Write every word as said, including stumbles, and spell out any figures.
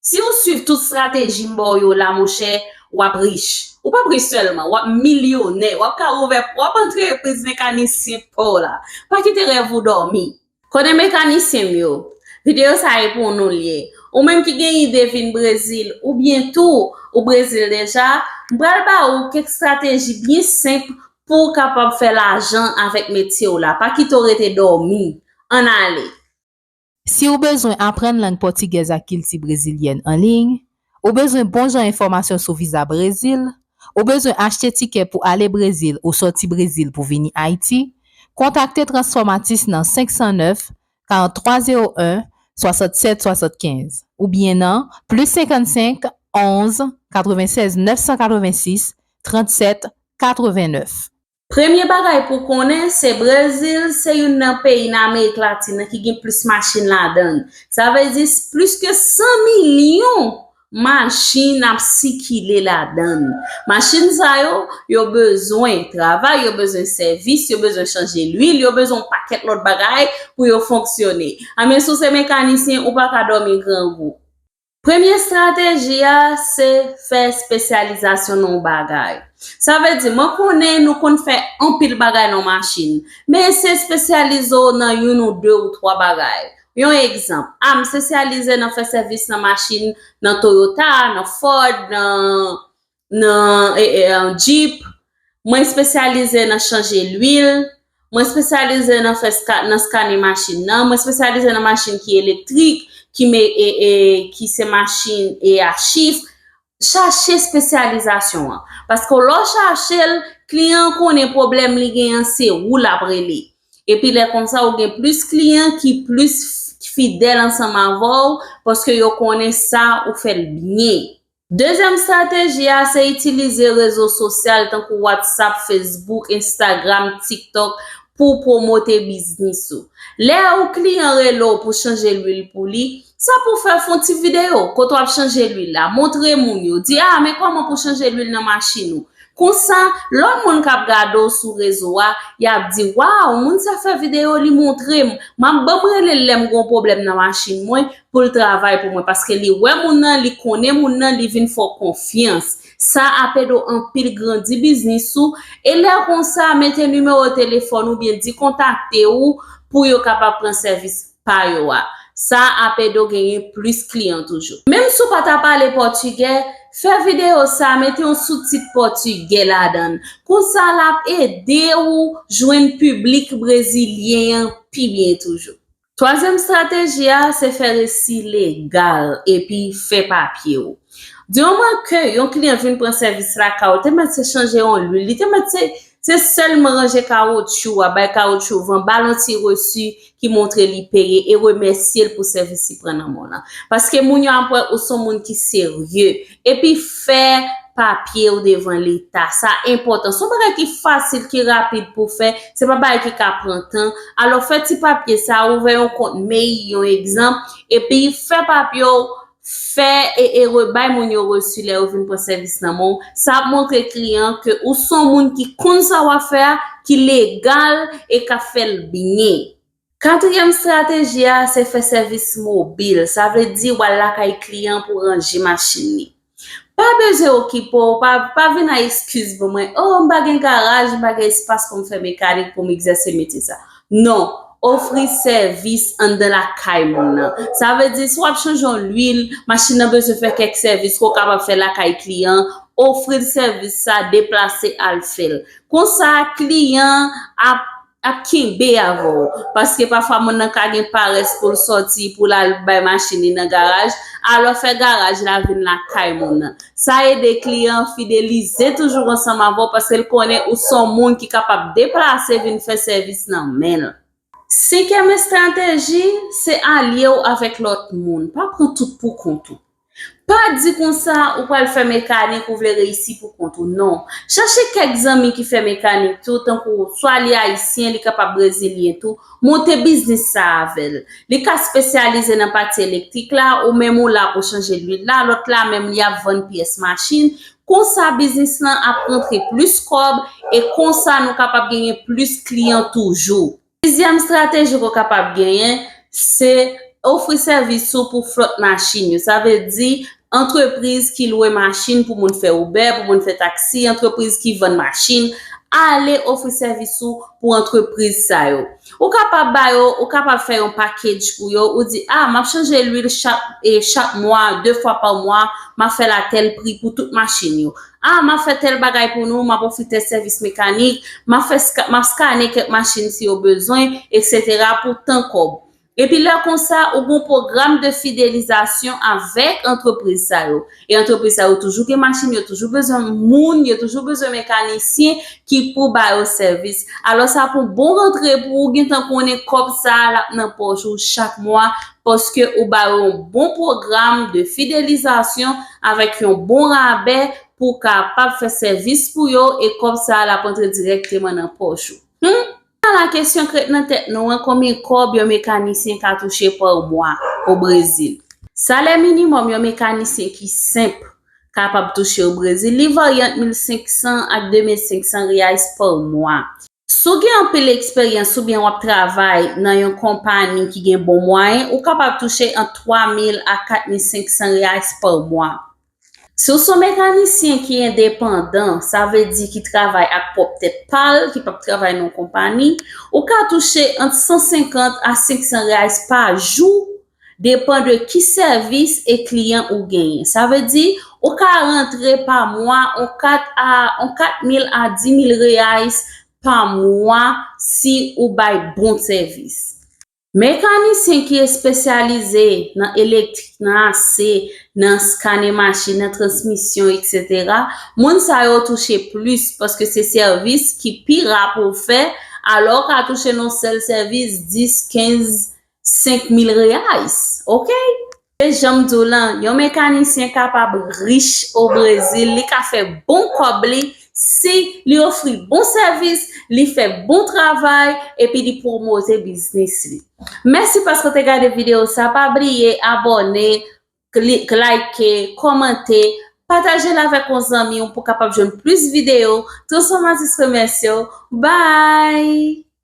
Si w swiv tout estrateji m ba w yo la, monchè, w ap rich. Ou p ap rich sèlman, w ap milyonè, w ap ka ouvè pwòp antrepriz mekanisyen pa w la. Pa kite rèv ou dòmi. Kote mekanisyen m yo, videyo sa e pou nou l ye. Ou menm ki gen ide vin Brezil, oubyen tou ou Brezil deja, m pral ba ou kèk estrateji byen senp pou w kapab fè lajan avèk metye w la. Pa kite w rete dòmi. Ann ale! Si w bezwen aprann lang pòtigèz ak kilti brezilyèn an liy, ou bezwen bon jan enfòmasyon sou viza Brezil, ou bezwen achte tikè pou ale Brezil ou sòti Brezil pou vini Ayiti, kontakte Transformatis nan senk san nèf, karant twa zewo en, swasannsèt swasannkenz oubyen nan plis senkannsenk, onz, katrevennsèz nèf san katrevensis, trannsèt katrevennèf. Premye bagay pou konnen, se Brezil se youn nan peyi nan Amerik Latin nan ki gen plis machin ladan l. Sa vle di plis ke san milyon machin ap sikile ladan l. Machin sa yo, yo bezwen travay, yo bezwen sèvis, yo bezwen chanje lwil, yo bezwen yon pakèt lòt bagay pou yo fonksyone. Anben, si w se mekanisyen, ou pa ka dòmi grangou. Premye estrateji a se fè espesyalizasyon nan yon bagay. Sa vle di, mwen konnen nou konn fè anpil bagay nan machin, men eseye espesyalize w nan youn ou de ou twa bagay. Yon egzanp, a, m espesyalize nan fè sèvis nan machin, nan Toyota, nan Ford, nan, nan e, e, Jeep. Mwen espesyalize nan chanje lwil. Mwen espesyalize nan fè ska, nan skannen machin nan. Mwen espesyalize nan machin ki elektrik, ki me, e, e, ki se machin e a chif. Chache espesyalizasyon an. Paske lè w chache l, kliyan an konnen pwoblèm li genyen an se ou l ap rele. Epi lè konsa, ou gen plis kliyan ki plis fidèl ansanm avè w, paske yo konnen sa ou fè l byen. Dezyèm estrateji a se itilize rezo sosyal tankou WhatsApp, Facebook, Instagram, TikTok pou w pwomote biznis ou. Lè yon kliyan rele w pou chanje lwil pou li, sa pou w fè, fè yon ti videyo kote w ap chanje lwil la, montre moun yo, di, a, men kòman pou chanje lwil nan machin ou. Konsa, lòt moun k ap gade w sou rezo a, y ap di, waw, moun sa fè videyo, li montre m, m ap ban m rele l lè m gen yon pwoblèm nan machin mwen, pou l travay pou mwen, paske li wè moun nan, li konnen moun nan, li vin fè w konfyans. Sa ap ede w anpil grandi biznis ou, e lè konsa, mete nimewo telefòn ou byen di kontakte ou pou yo kapab pran sèvis pa yo a. Sa ap ede w genyen plis kliyan toujou. Menm si w pa ta pale pòtigè, fè videyo sa, mete yon soutit pòtigè ladan l. Konsa, l ap ede w jwenn piblik brezilyen an pi byen toujou. Twazyèm estrateji a se fè resi legal epi fè papye w. Di moman ke yon kliyan vin pran sèvis lakay ou, te mèt se chanje yon lwil, li te mèt se, se sèlman ranje kawotchou a, bay kawotchou van, ba l yon ti resi ki montre li peye e remèsye l pou sèvis li pran nan men w lan. Paske moun yo ap wè ou se yon moun ki serye. Epi fè papye w devan Leta. Sa enpòtan. Se yon bagay ki fasil, ki rapid pou fè. Se pa bagay ki ka pran tan. Alò, fè ti papye sa, ouvè yon kont May, yon egzanp, epi fè papye w, fè e, e re-, bay moun yo resi lè yo vin pran sèvis nan men w. Sa ap montre kliyan ke ou se yon moun ki konn sa w ap fè a, ki legal e k ap fè l byen. Katriyèm estrateji a se fè sèvis mobil. Sa vle di w al lakay kliyan pou ranje machin li. Pa bezwen okipe w, pa, pa vin ak eskiz pou mwen, o, m pa gen garaj, m pa gen espas pou m fè mekanik, pou m egzèse metye sa. Non, ofri sèvis anndan lakay moun nan. Sa vle di, si w ap chanje yon lwil, machin nan bezwen fè kèk sèvis ke w kapab fè lakay kliyan, ofri l sèvis sa, deplase al fè l. Konsa, kliyan ap ap kenbe avè w. Paske pafwa moun nan ka gen parès pou l sòti, pou l al bay machin li nan garaj, alò fè garaj la vin lakay moun nan. Sa ede kliyan an fidelize toujou ansanm avè w paske l konnen ou se yon moun ki kapab deplase vin fè sèvis nan men l. Senkyèm estrateji, se alye w avèk lòt moun. Pa pran tout pou kont ou. Pa di konsa ou pral fè mekanik, ou vle reyisi pou kont ou, non. Chache kèk zanmi ki fè mekanik tou, tankou swa li ayisyen, li kapab brezilyen tou, monte biznis sa avè l. Li ka espesyalize nan pati elektrik la, ou menm ou la pou chanje lwil la, lòt la menm li ap vann pyès machin. Konsa biznis lan ap rantre plis kòb e konsa nou kapab genyen plis kliyan toujou. Sizyèm estrateji ke w kapab genyen, se Ofri sèvis ou pou flòt machin yo. Sa vle di, antrepriz ki lwe machin pou moun fè Uber, pou moun fè taksi, antrepriz ki vann machin, ale ofri sèvis ou pou antrepriz sa yo. Ou kapab ba yo, ou kapab fè yon package pou yo, ou di, ah, m ap chanje lwil chak, e, chak mwa, de fwa pa mwa, m ap fè l a tèl pri pou tout machin yo. Ah, m ap fè tèl bagay pou nou, m ap ofri tèl sèvis mekanik, m ap fè ska-, m ap skane kèk machin si yo bezwen, etsetera, pou tan kòb. Epi lè konsa, ou gon pwogram de fidelizasyon avèk antrepriz sa yo. E antrepriz sa yo toujou gen machin, yo toujou bezwen moun, yo toujou bezwen mekanisyen ki pou ba yo sèvis. Alò, sa pou bon rantre pou ou gentan konnen kòb sa a l ap nan pòch ou chak mwa, paske ou ba yo yon bon pwogram de fidelizasyon avèk yon bon rabè pou w kapab fè sèvis pou yo e kòb sa a l ap rantre dirèkteman nan pòch ou. Hmm? Ala kesyon k ret nan tèt nou an, konbyen kòb yon mekanisyen ka touche pa mwa o Brezil? Salè minimòm yon mekanisyen ki senp kapab touche o Brezil, li varye ant mil senk san ak de mil senk san reais pa mwa. Si w gen anpil eksperyans oubyen w ap travay nan yon konpani ki gen bon mwayen, ou kapab touche ant twa mil a kat mil senk san reais pa mwa. Si w se yon mekanisyen ki endepandan, sa vle di ki travay ak pwòp tèt pa l, ki p ap travay nan yon konpani, ou ka touche ant san senkant a senk san reais pa jou, depan de ki sèvis e kliyan ou genyen. Sa vle di, ou ka rantre pa mwa on kat a, on kat mil a di mil reais pa mwa si ou bay bon sèvis. Mekanisyen ki espesyalize nan elektrik, nan A C, nan skane machin, nan transmisyon, etsetera, moun sa yo touche plis paske se sèvis ki pi ra pou w fè, alò w ka touche nan sèl sèvis dis, kenz, senk mil reais. Oke? E jan m di w lan, yon mekanisyen kapab rich o Brezil, li ka fè bon kòb li si li ofri bon sèvis, li fè bon travay, epi li pwomote biznis li. Mèsi paske w te gade videyo sa. Pa bliye abòne, klik, like, kòmante, pataje l avèk yon zanmi w pou w kapab jwenn plis videyo. Transfòmatris remèsye w. Bye!